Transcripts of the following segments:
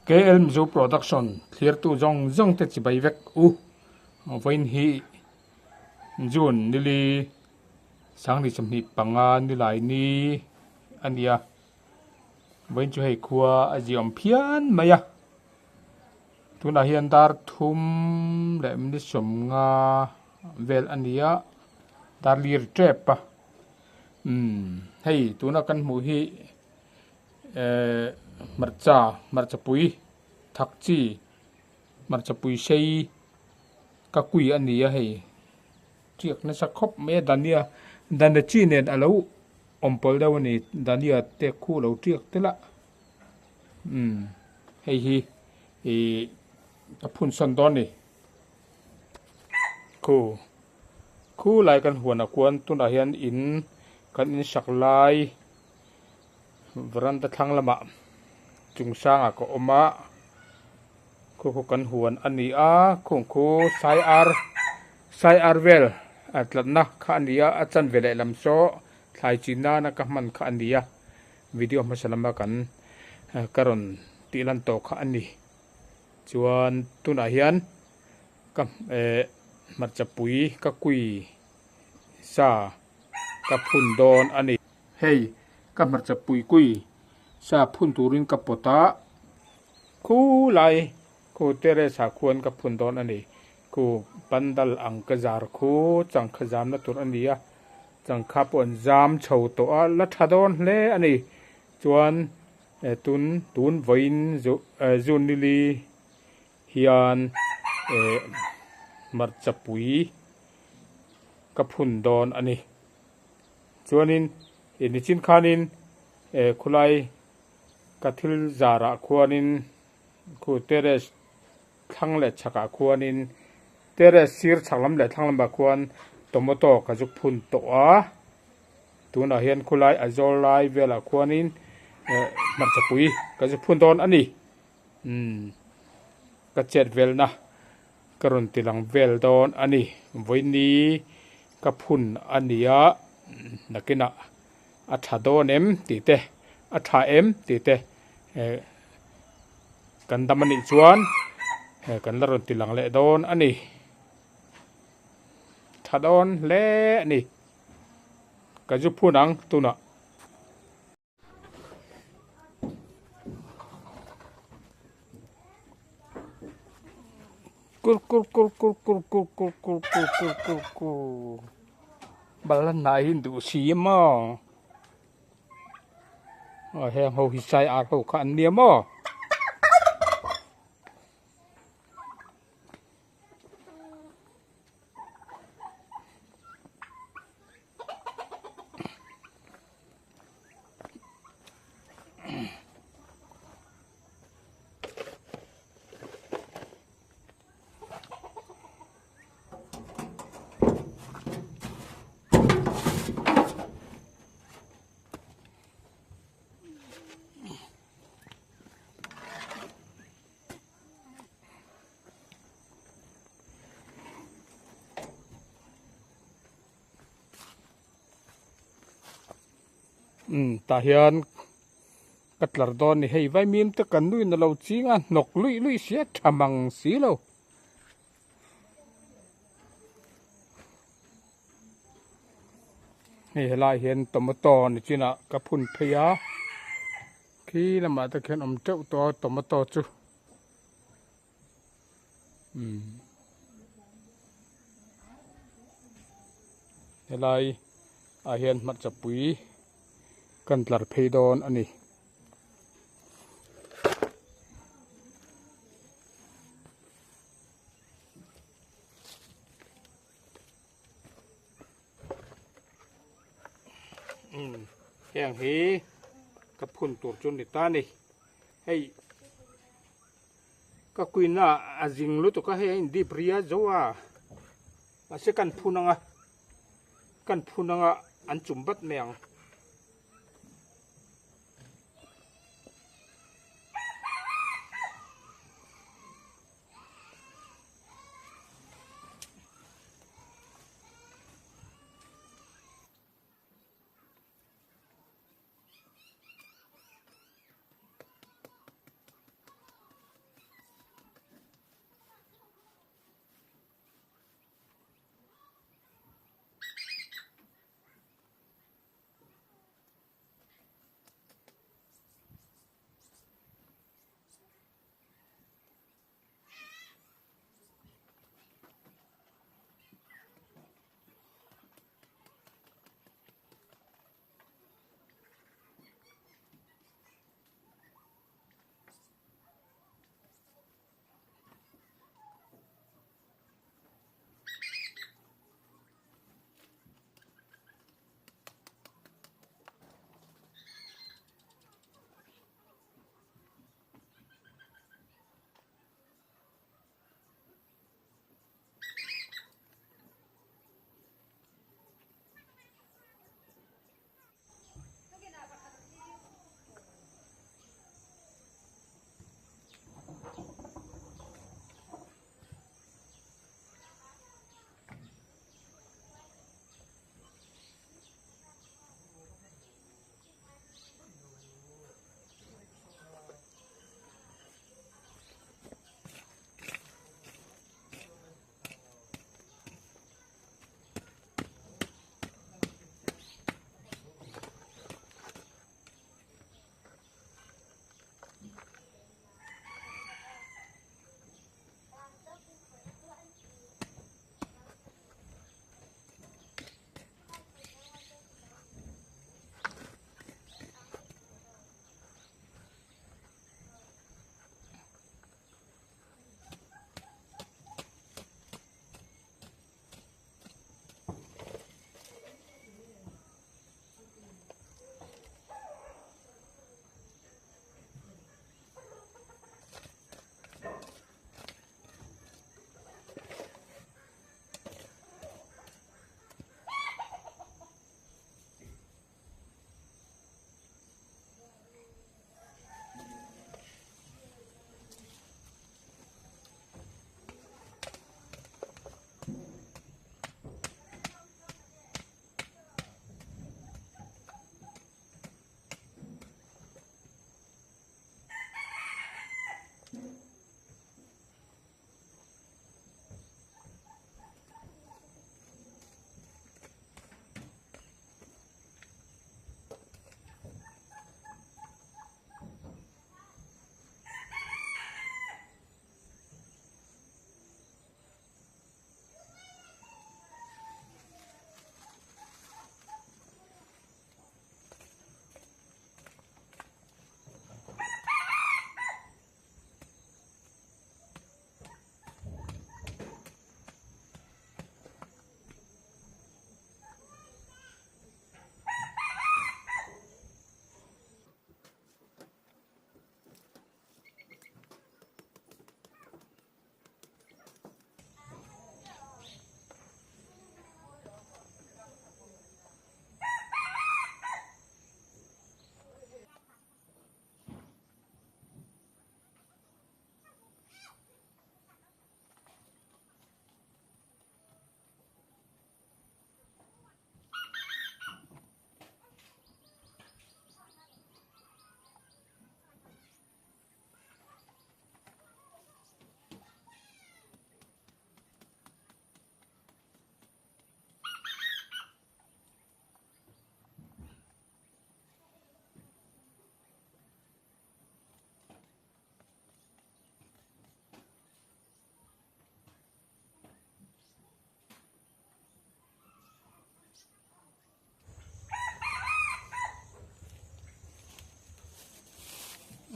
KL Mizo Production thlirtu zawng zawng te chibai vek u. Vawiin hi June nili sangni 25 nilai ni a ni a. Vawiin chu hei khua a ziawm phian mai a. Tunah hian dar thum leh minute 50 vel a ni a, dar lir tep a. Umm hei tuna kan hmuh hi ehh hmarcha hmarcha pui thak chi hmarcha pui sei ka kui a ni a hei tiak nasa khawp mai a dania dania chi nen a lo awm pawlh deuh a ni dania te khu a lo tiak tel a umm hei hi ihh ka phun sawn dawn a ni khu. Khu lai kan huanah khuan tunah hian in kan in sak lai veranda thlang lamah chung sangah ka awm a khu khu kan huan a ni a khung khu sai ar sai ar vel a tlatna kha a ni a a chanve leh lam saw thlai chin nana ka hman kha a ni a video hmasa lama kan ka rawn tih lan tawh kha a ni chuan tunah hian. Ka eh hmarcha pui ka kui sa ka phun dawn a ni. Hei ka hmarcha pui kui sa phun turin ka pawt a, khu lai khu terrace ah khuan ka phun dawn a ni. Khu pandal ang ka zar khu changkha zamna tur a ni a, changkha pawh an zam chho tawh a, la tha dawn hle a ni. Chuan tun tun vawiin June nili hian eh hmarcha pui ka phun dawn a ni. Chuanin ih nichin khanin eh khulai ka thil zarah khuanin khu terrace thlang leh chhakah khuanin terrace sir chhak lam leh thlang lamah khuan tomato ka zuk phun tawh a. Tunah hian khulai a zawl lai velah khuanin eh hmarcha pui ka zuk phun dawn a ni. Umm ka chet velna ka rawn ti lang vel dawn a ni. Vawiini ka phun a nia nakinah a tha dawn em tih te a tha em tih te eh kan dam a nih chuan eh kan la rawn ti lang leh dawn a ni. Tha dawn hle a ni. Ka zu phun ang tunah. Kur kur kur kur kur kur kur kur kur kur kur kur bal a hnai hi an duh si a maw aw heng ho hi sai ar ho kha an nia maw. Umm tah hian ka tlar dawn ni hei vaimim te kan nuin alo ching a hnawk luih luih si a tha mang si lo. Hei helai hian tomato ni chinah ka phun phei a khi lamah te khian awm teuh tawh a tomato chu. Umm helai ah hian hmarcha pui kan tlar phei dawn a ni. Umm heng hi ka phun tur chu ni ta a ni hei. Ka kuina a zing lutuk a hei a in dip ri a zo a mahse kan phun anga kan phun anga an chum vat mai ang.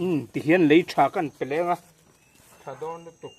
Umm tihian lei tha kan pe leng a tha dawn lutuk.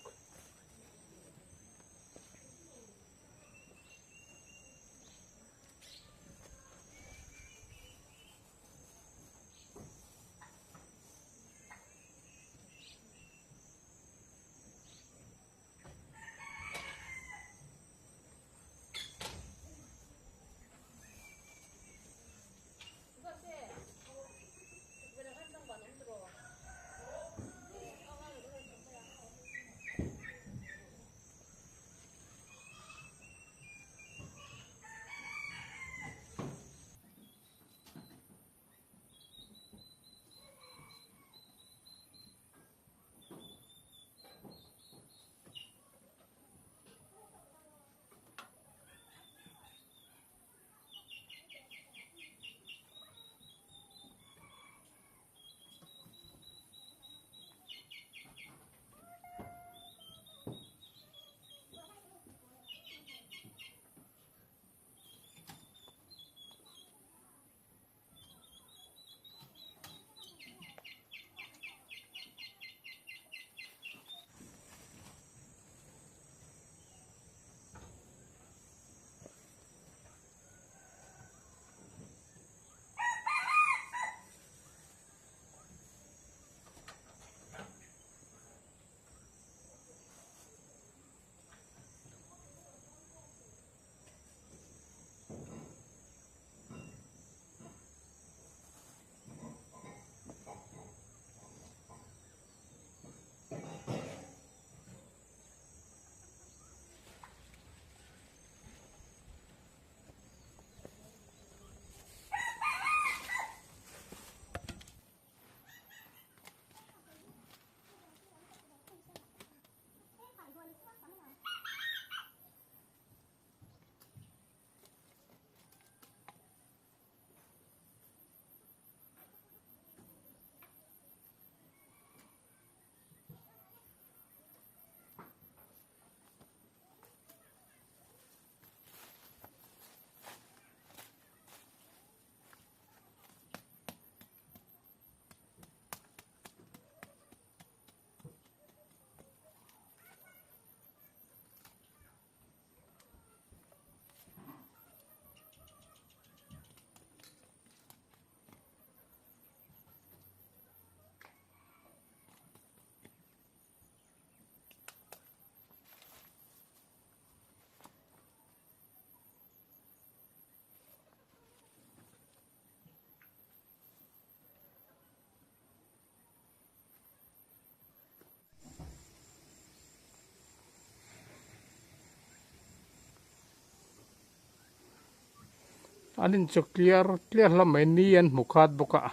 An inchawk tliar tliar hlawm mai ni an hmu khat bawk a.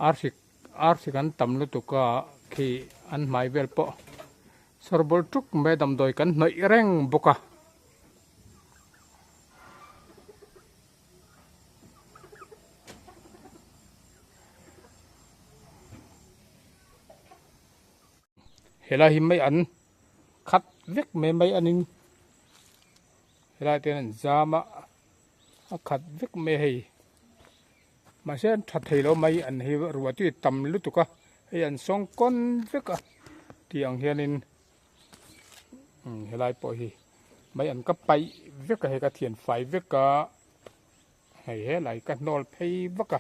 Arsi arsi kan tam lutuk a khi an hmai vel pawh sawrbawlh tuk mai damdawi kan hnawih reng bawk a. Helai hi mai an khat vek mai mai anin helai te hian an zam a a khat vek mai a hei mahse an tha thei lo mai an hi ruah chu tam lutuk a hei an sawng kawn vek a tih ang hianin helai pawh hi mai an ka paih vek a hei ka thian fai vek a hei helai ka hnawl phei vak a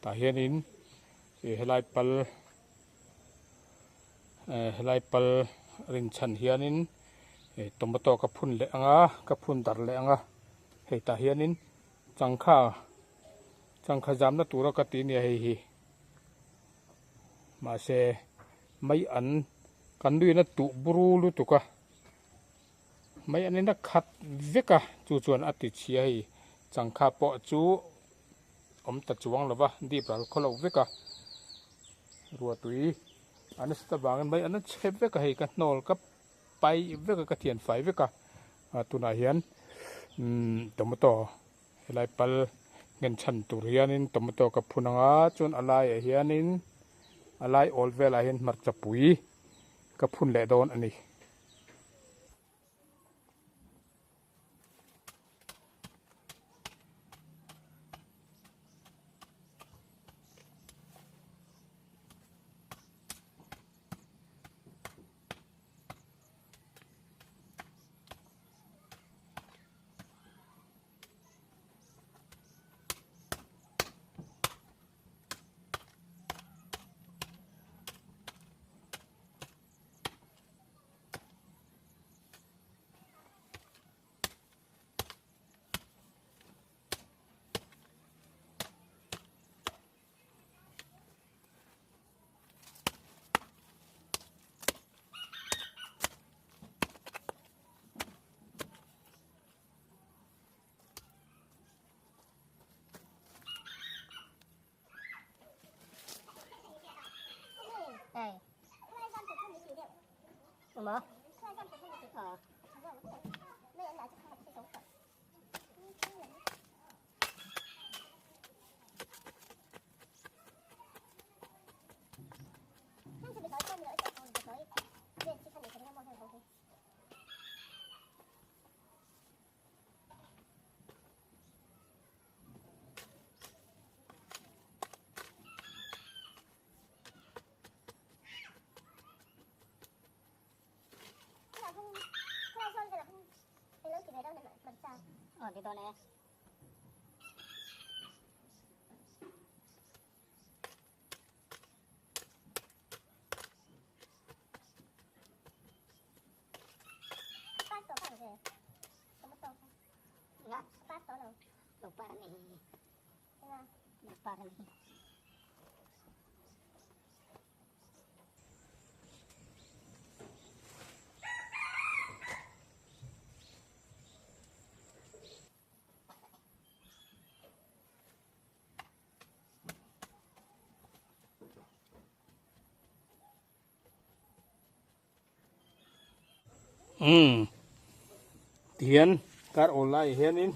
tah hianin ih helai pal helai pal rinchhan hianin ih tomato ka phun leh ang a ka phun darh leh ang a hei tah hianin changkha changkha zamna tura ka ti nia hei hi mahse mai an kan nuin a tuh buru lutuk a mai an in a khat vek a chu chuan a ti chhia hei changkha pawh chu awm ta chuang lova dip ral khaw lo vek a ruahtui a nasa avangin mai an chhe vek a hei ka hnawl ka paih vek a ka thian fai vek a tunah hian umm tomato helai pal nghen chhan tur hianin tomato ka phun ang a chuan a laiah hianin a lai awl velah hian hmarcha pui ka phun leh dawn a ni. Maw? Aw. Aw ti dawn e. Umm tihian kar awl laiah hianin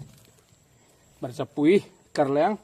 hmarcha pui kar leh ang.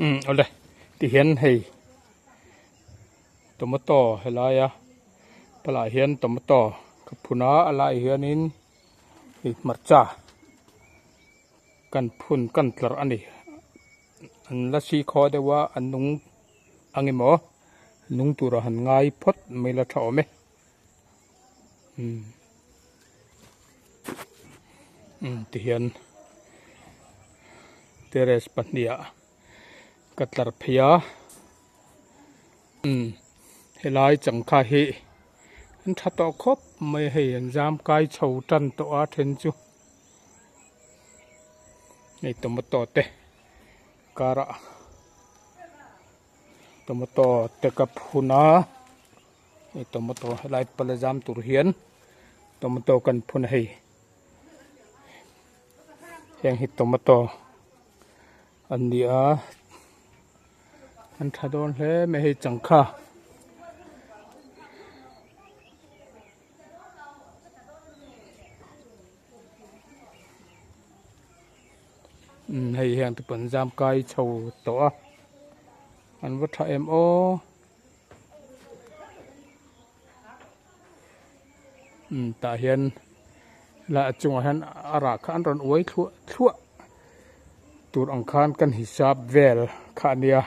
Umm awle tihian hei tomato helaia palah hian tomato ka phun a a laiah hianin hei hmarcha kan phun kan tlar a ni an la si khaw deuh a an nung ang emaw nung tura han ngai phawt mai la tha awm e umm umm tihian terrace pahnih ah ka tlar phei a umm helai changkha hi an tha tawh khawp mai a hei an zam kai chho tan tawh a then chu hei tomato te karah tomato te ka phun a hei tomato helai pala zam tur hian tomato kan phun a hei heng hi tomato an ni a an tha dawn hle mai hei changkha. Umm hei hian te pawn zam kai chho tawh a an va tha em aw umm tah hian la a chungah hian a rah kha an rawn uai thluah thluah tur ang khan kan hisap vel kha a nia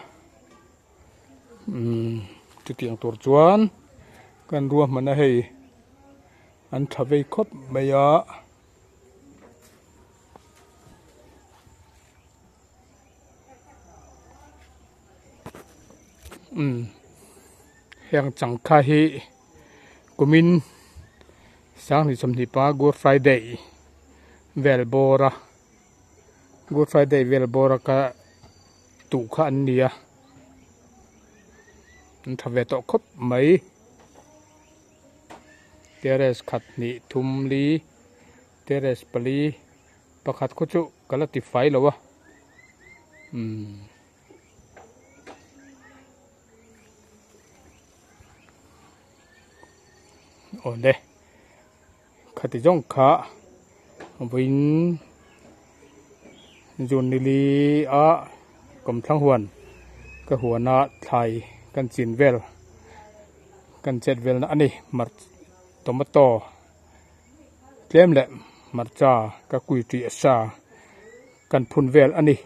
umm chutiang tur chuan kan ruahman a hei an tha vei khawp mai a. Umm heng changkha hi kumin sanghnih sawmhnih panga good friday vel bawr a good friday vel bawr a ka tuh kha an ni a an tha ve tawh khawp mai. Terrace khat hnih thum li terrace pali pakhat khaw chu ka la ti fai lo a umm awle khati zawng kha vawiin June nili a kawmthlang huan ka huan a thlai kan chin vel kan chet velna a ni tomato tlem leh hmarcha ka kui tih a sa kan phun vel a ni.